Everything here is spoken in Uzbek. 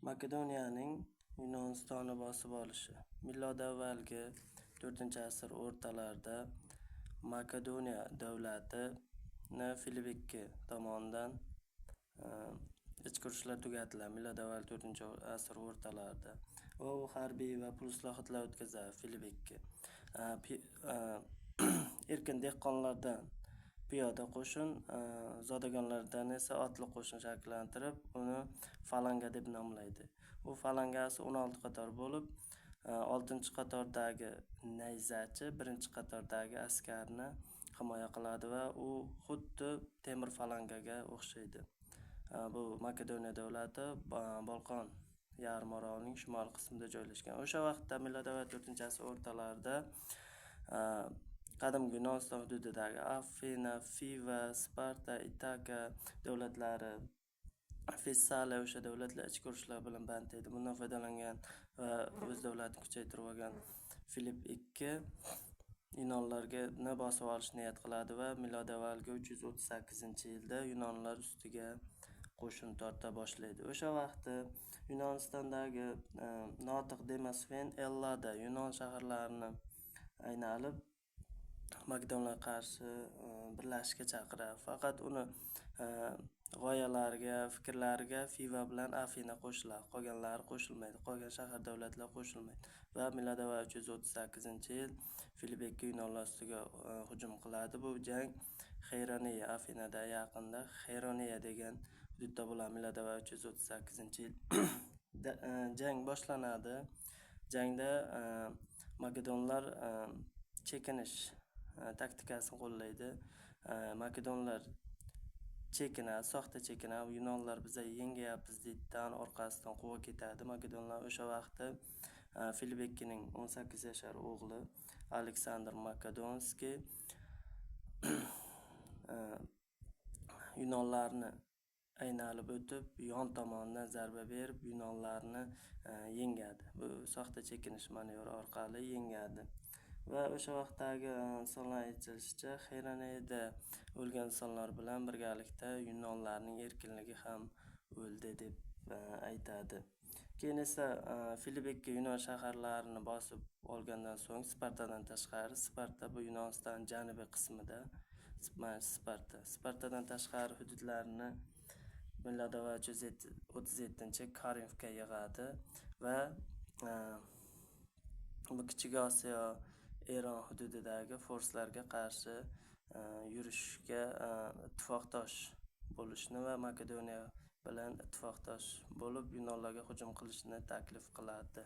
Makedoniyaning Yunonistonni bosib olishi. Milod avvalgi 4-asr o'rtalarida Makedoniya davlatini Filip II tomonidan ichki urushlar tugatiladi. Milod avval 4-asr o'rtalarida va u harbiy va pul islohotlar o'tkazadi Filip II. Erkin dehqonlardan piyoda qo'shin, zodagonlardan esa otli qo'shin shakllantirib, uni falanga deb nomlaydi. U falangasi 16 qator bo'lib, 6-qatordagi nayzachi 1-qatordagi askarni himoya qiladi va u xuddi temir falangaga o'xshaydi. Bu Makedoniya davlati Bolqon yarim orolining shimol qismida joylashgan. O'sha vaqtda milod avval 4-asr o'rtalarida qadimgi Yunoniston hududidagi Afina, Fiva, Sparta, Itaka davlatlari, Fessaliya o'sha davlatlar ichki urushlar bilan band edi. Bundan foydalangan va o'z davlatini kuchaytirib olgan Filip II yunonlarga bosib olishni niyat qiladi va milod avvalgi 338-yilda yunonlar ustiga qo'shin torta boshlaydi. O'sha vaqtda Yunonistondagi notiq Demosfen Ellada yunon shaharlarini aynalib makedonlarga qarshi birlashishga chaqiradi. Faqat uni g'oyalariga, fikrlariga Fiva bilan Afina qo'shiladi. Qolganlari qo'shilmaydi. Qolgan shahar davlatlar qo'shilmaydi. Va milod avval 338-yil Filip II yunonlar ustiga hujum qiladi. Bu jang Xeyroneya, Afinada yaqinda Xeyroneya degan hududda bo'ladi. Milod avval 338-yil jang boshlanadi. Jangda makedonlar chekinish taktikasini qo'llaydi. Makedonlar chekinadi, soxta chekinadi. Yunonlar biza yengyapmiz deydidan orqasidan quva ketadi. Makedonlar o'sha vaqtda Filip IIning 18 yashar o'g'li Aleksandr Makedonskiy yunonlarni aynalib o'tib, yon tomonidan zarba berib, yunonlarni yengadi. Bu soxta chekinish manevri orqali yengadi. Va o'sha vaqtdagi insonlar aytishicha, Xeyroneyda o'lgan insonlar bilan birgalikda yunonlarning erkinligi ham o'ldi deb aytadi. Keyin esa Filip II yunon shaharlarini bosib olgandan so'ng Spartadan tashqari, Sparta bu Yunoniston janubiy qismida, mana Sparta. Spartadan tashqari hududlarni milod avval 337 Korinfga yig'adi va bu Kichik Osiyo, Eron hududidagi forslarga qarshi yurishga ittifoqdosh bo'lishni va Makedoniya bilan ittifoqdosh bo'lib yunonlarga hujum qilishni taklif qiladi.